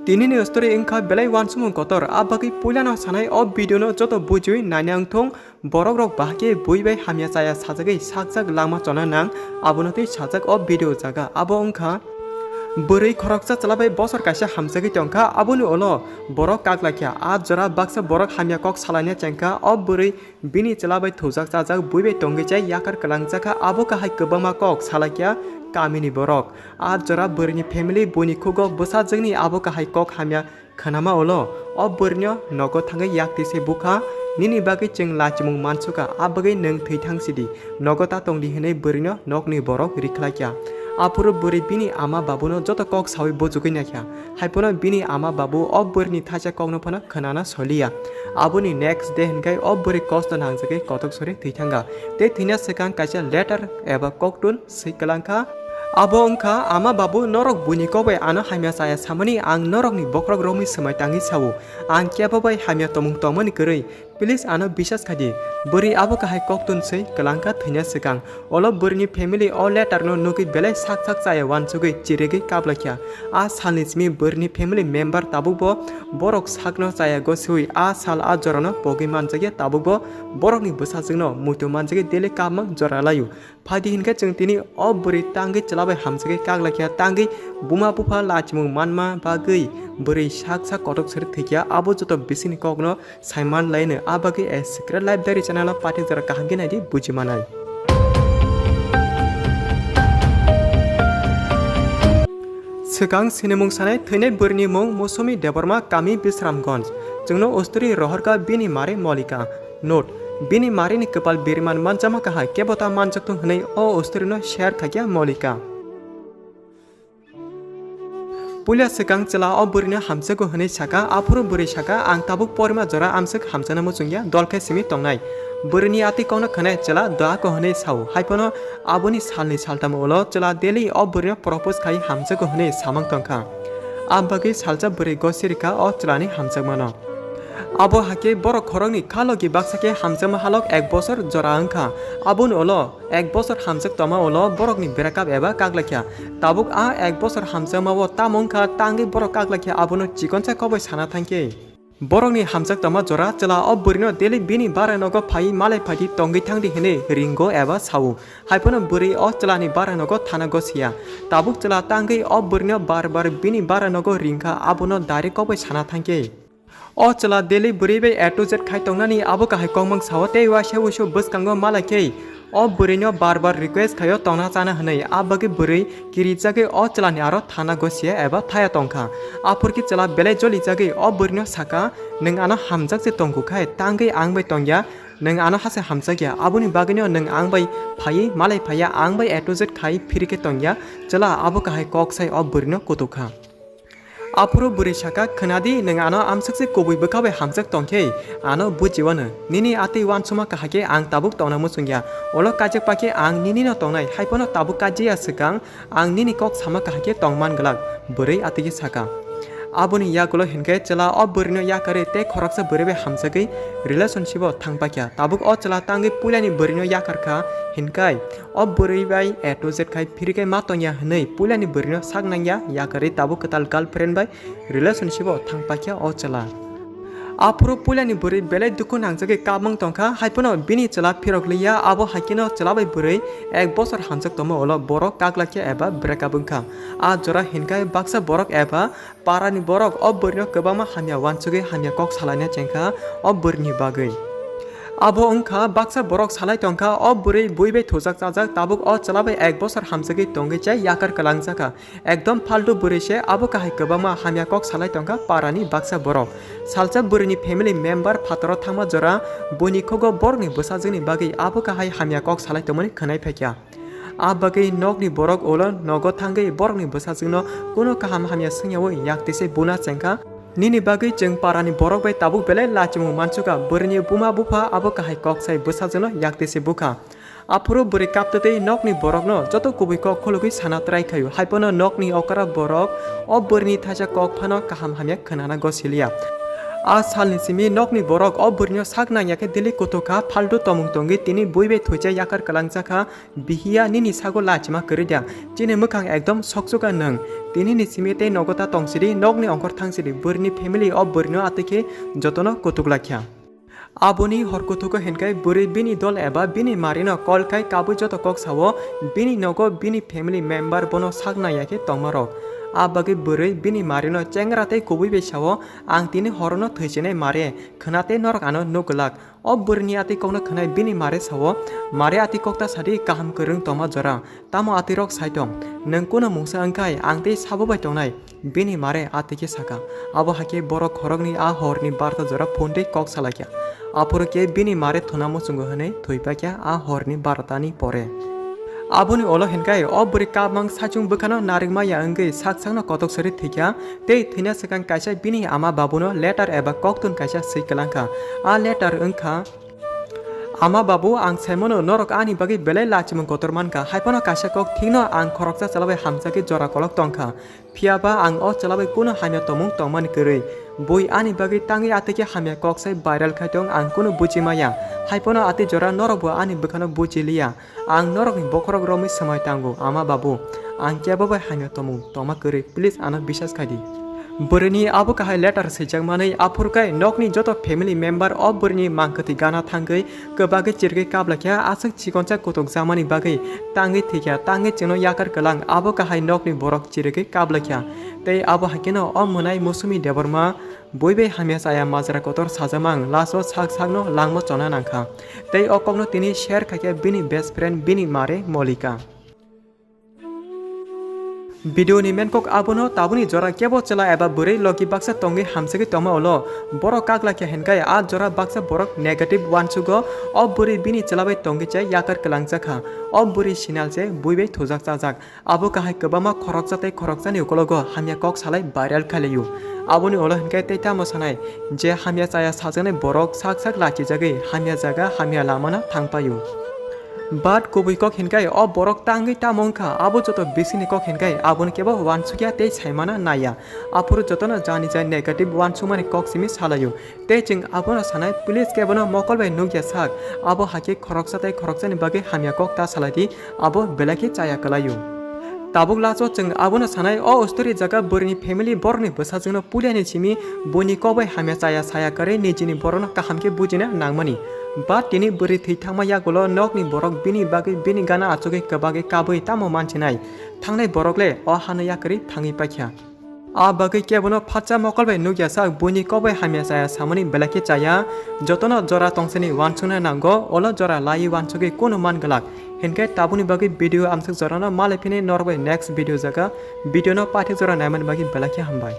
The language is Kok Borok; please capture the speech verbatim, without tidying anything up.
Tini ni story wngkha belai uansukmung kotor, a bagwi puilano sanai o video no joto bujiwi naina wngthung. Borok rok bahai khe bui bai hamya chaya sajagwi sakjak langma chona nang, abono tei sajak o video jaga. Abo wngkha bwrwi khoroksa chwla bai bosor kaisa hamjagwi tongkha, aboni ulo borok kaklaikha. A jora baksa borok hamya kok salaina chengkha, o bwrwi bini chwla bai thujak chajak bui bai tongwi chai yakar kwlangjakha, abo kahai kwbangma kok salaikha kamini borok. A jora bwrwini family buini khugo bwsajwkni abo kahai kok hamya khwnama ulo o bwrwino nogo thangwi yaktwi se bukha, "Nini bagwi chwng lachimung mansukha, a bagwi nwng thwi thang sidi, nogo ta tongdi," hwnwi bwrwino nokni borok rikhlaikha. Aphuru bwrwi bini ama babuno joto kok sawi bujugwi naikha. Haiphano bini ama babu o bwrwini thaisa kokno phano khwnana soliya. Aboni next day hinkhai o bwrwi kosto nangjagwi kotok sori thwi thangkha. Tei thwina swkang kaisa letter eba koktun swi kwlangkha. Abo wngkha, "Ama babu, norok buini kok bai ano hamya chaya samani ang norokni bokhorok romwi swmai tangwi sao. Ang kebo bai hamya tongmung tongmani kwrwi. Please ano bisas khaidi." Bwrwi abo kahai koktun swi kwlangkha thwina swkang. Olo bwrwini family o letter no nugwi belai sak sak chaya uansugwi chirigwi kaplaikha. A salni simi bwrwini family member tabukbo borok sakno chaya gosiwi a sal a jorano pogwi manjakya, tabukbo borokni bwsajwkno muitu manjagwi daily kapmang jora laio. Phaidi hinkhe chwng tini o bwrwi tangwi chwla bai hamjagwi kaklaikha, tangwi buma bupha lachimung manma bagwi bwrwi sak sak kotok sori thwikha. Abo joto bisingni kokno saiman laino, a bagwi a Secret Life Diary channel o pathik jora kaham khe naidi buji manai. Swkang sinimung sanai thwinai bwrwini mung Mosumi Debbarma, kami Bisramganj. Chwngno usturi rohorkha bini mari Molika. Note, bini marini kwpal biriman manjama kahai, kebo ta manjakthung hwnwi o usturino share khaikha Molika. Puila swkang chwla o bwrwino hamjakgo hwnwi sakha, aphuru bwrwi sakha, "Ang tabuk porima jora amswk hamjakna muchungya, dol khe simi tongnai." Bwrwini atwi kokno khwnai chwla doako hwnwi sao, haiphano aboni salni saltam ulo chwla daily o bwrwino propose khai hamjakgo hwnwi samang tongkha. A bagwi salsa bwrwi gosirikha o chwlani hamjakmano. Abo hakhe borok khoroknwi kha logi baksa khe hamjakma halok ek bosor jora wngkha. Aboni ulo ek bosor hamjak tongma ulo borokni breakup eba kaklaikha. Tabuk a ek bosor hamjakmao tamo wngkha, tangwi borok kaklaikha, abono chikonsa kokbai sana thangkhe. Borokni hamjak tongma jora chwla o bwrwino daily bini bara nogo phaiwi malai phaidi tongwi thangdi hwnwi ringo eba sao. Haiphano bwrwi o chwlani bara nogo thana gosiya. Tabuk chwla tangwi o bwrwino bar bar bini bara nogo ringkha, abono direct kokbai sana thangkhe. O chwla daily bwrwi bai A to Z khai tongnani abo kahai kokmang sao tei uaisa uisu bwskango malai khe o bwrwino bar bar request khaio tongna chana hwnwi. A bagwi bwrwi kirijagwi o chwlani aro thana gosiya eba thaya tongkha. Aphurkhe chwla belai jolijagwi o bwrwino sakha, "Nwng ano hamjak se tongkhu khai, tangwi ang bai tongya, nwng ano hase hamjakya, aboni bagwino nwng ang bai phaiwi malai phaiya, ang bai A to Z khai phirikhe tongya." Chwla abo kahai kok sai o bwrwino kutukha. Aphuru bwrwi sakha, "Khwnadi, nwng ano amswk se kubui bwkha bai hamjak tongkhe, ano bujiwano. Nini atwi uansukma kahai khe ang tabuk tongna muchungya. Ulo kaijak pakhe ang ninino tongnai, haiphano tabuk kaijakya swkang ang nini kok sama kahai khe tongman glak," bwrwi atwi khe sakha. Aboni yagulo hinkhe chwla o bwrwino yakarwi tei khoroksa bwrwi bai hamjagwi relationship o thangpaikha. Tabuk o chwla tangwi puilani bwrwino yakarkha hinkhai, o bwrwi bai A to Z khai phirikhe ma tongya hwnwi puilani bwrwino sak nangya yakarwi tabuk kwtal girlfriend bai relationship o thangpaikha o chwla. Aphuru puilani bwrwi belai dukhu nangjagwi kapmang tongkha, haiphano bini chwla phirok liya, abo haikheno chwla bai bwrwi ek bosor hamjak tongma ulo borok kaklaikha eba breakup wngkha. A jora hinkhai baksa borok eba parani borok o bwrwino kwbangma hamya uansugwi hamya kok salaina chengkha o bwrwini bagwi. Abo wngkha baksa borok salai tongkha, o bwrwi bui bai thujak chajak, tabuk o chwla bai ek bosor hamjagwi tongwi chai yakar kwlangjakha. Ekdom faltu bwrwi se, abo kahai kwbangma hamya kok salai tongkha parani baksa borok. Salsa bwrwini family member phataro thangma jora buini khugo borokni bwsajwkni bagwi abo kahai hamya kok salai tongmani khwnai phaikha. A bagwi nokni borok ulo nogo thangwi borokni bwsajwkno kunu kaham hamya swngyaui yaktwi se buna chengkha. Nini bagwi chwng parani borok bai tabuk belai lachimung mansukha, bwrwini buma bupha abo kahai kok sai bwsajwkno yaktwi se bukha. Aphuru bwrwi kaptwtwi nokni borokno joto kubui kok khulugwi sana try khaio, haiphano nokni okra borok o bwrwini thaisa kok phano kaham hamya khwnana gosiliya. A salni simi nokni borok o bwrwino sak nangya khe dili kutuk kha, phaltu tomung tongwi tini bui bai thuicha yakar kwlangjak kha. Bihiya, nini sago lachima kwrwi da? Chini mwkhang ekdom soksuka nwng. Tinini simi tei nogo ta tongsidi, nokni ongkhor thangsidi, bwrwini family o bwrwino atwi khe jotono kutuk lakha. Aboni hor kuthugo hinkhai bwrwi bini dol eba bini marino call khai kabui joto kok sao, bini nogo bini family member bono sak nangya khe tongmarok. A bagwi bwrwi bini marino chengra tei kubui bai sao, "Ang tini horono thwisinai mare, khwna tei norok ano nuk glak." O bwrwini atwi kokno khwnai bini mare sao, "Mare, atwi kok ta sadi, kaham kwrwng tongma jora. Tamo atwi rok sai tong? Nwng kunu mungsa wngkhai ang tei sabo bai tongnai." Bini mare atwi khe saka. Abo hai khe borok khoroknwi a horni barta jora phone tei kok salaikha. Aphuru khe bini mare thuna muchungo hwnwi thwipaikha a horni bartani pore. Aboni ulo hinkhai o bwrwi kapmang saichung bwkhano narwkma ya wngwi sak sakno kotok sari thwikha, tei thwina swkang kaisa bini ama babuno letter eba koktun kaisa swi kwlangkha. A letter wngkha, "Ama babu, ang saimano norok ani bagwi belai lachimung kotor mankha, haiphano kaisa kok thikno ang khoroksa chwla bai hamjagwi jora kolok tongkha. Phiyaba ang o chwla bai kunu hamya tongmung tongmani kwrwi. Bui ani bagwi tangwi atwi khe hamya kok sai viral khai tong, ang kunu buji maya. Haiphano atwi jora norokbo ani bwkhano buji liya. Ang norokni bokhorok romwi swmai tango, ama babu. Ang kebo bai hamya tongmung tongma kwrwi, please ano bisas khai di." Bwrwini abo kahai letter swijak manwi aphuru khe nokni joto family member o bwrwini mangkwthwi gana thangwi kwbagwi chirigwi kablakha, aswk chikonsa kutuk jamani bagwi tangwi thwikha, tangwi chwngno yakar kwlang abo kahai nokni borok chirigwi kablakha. Tei abo hai kheno o mwnai Musumi Debbarma bui bai hamya chaya majra kotor sajamang laso sak sakno langma chona nangkha. Tei o kokno tini share khaikha bini best friend bini mare Molika. Video ni menkok abono, tabukni jora kebo chwla eba bwrwi logi baksa tongwi hamjagwi tongma ulo. Borok kaglakya hinkhai a jora baksa borok negative uansugo, o bwrwi bini chwla bai tongwi chai yakar kwlangjakha. O bwrwi sinal se bui bai thujak chajak. Abo kahai kwbangma khoroksa tei khoroksani ukologo hamya kok salai viral khailaiyo. Aboni ulo hinkhai tei tamo sanai je hamya chaya sajaknai borok sak sak lachijagwi hamya jaga hamya lamano thangpaio. But kubui kok hinkhai o borok tangwi tamo wngkha, abo joto bisingni kok hinkhai aboni kebo uansukya tei saimana naiya. Aphuru jotono jani jani negative uansukmani kok simi salaio. Tei chwng abono sanai, please kebono mokol bai nukya sak, abo hai khe khoroksa tei khoroksani bagwi hamya kok ta salai di, abo belai khe chaya kwlaio. Tabuk laso chwng abono sanai, o story jaga bwrwini family borokni bwsajwkno puilani simi buini kok bai hamya chaya saya kwrwi nijini borokno kaham khe bujina nangmani. But tini bwrwi thwi thangma yagulo nokni borok bini bagwi bini gana achugwi kwbagwi kabwi tamo manchinai. Thangnai borok le o hano yakwrwi thangwi paikha. A bagwi kebono phatsa mokol bai nukya sak, buini kok bai hamya chaya samani belai khe chaya. Jotono jora tongsani uansukna nango, olo jora laiwi uansugwi kunu man glak. Hinkhai tabukni bagwi video amsuk jorano malai phini norok bai next video jaga. Video no paithak jora naimani bagwi belai khe hambai.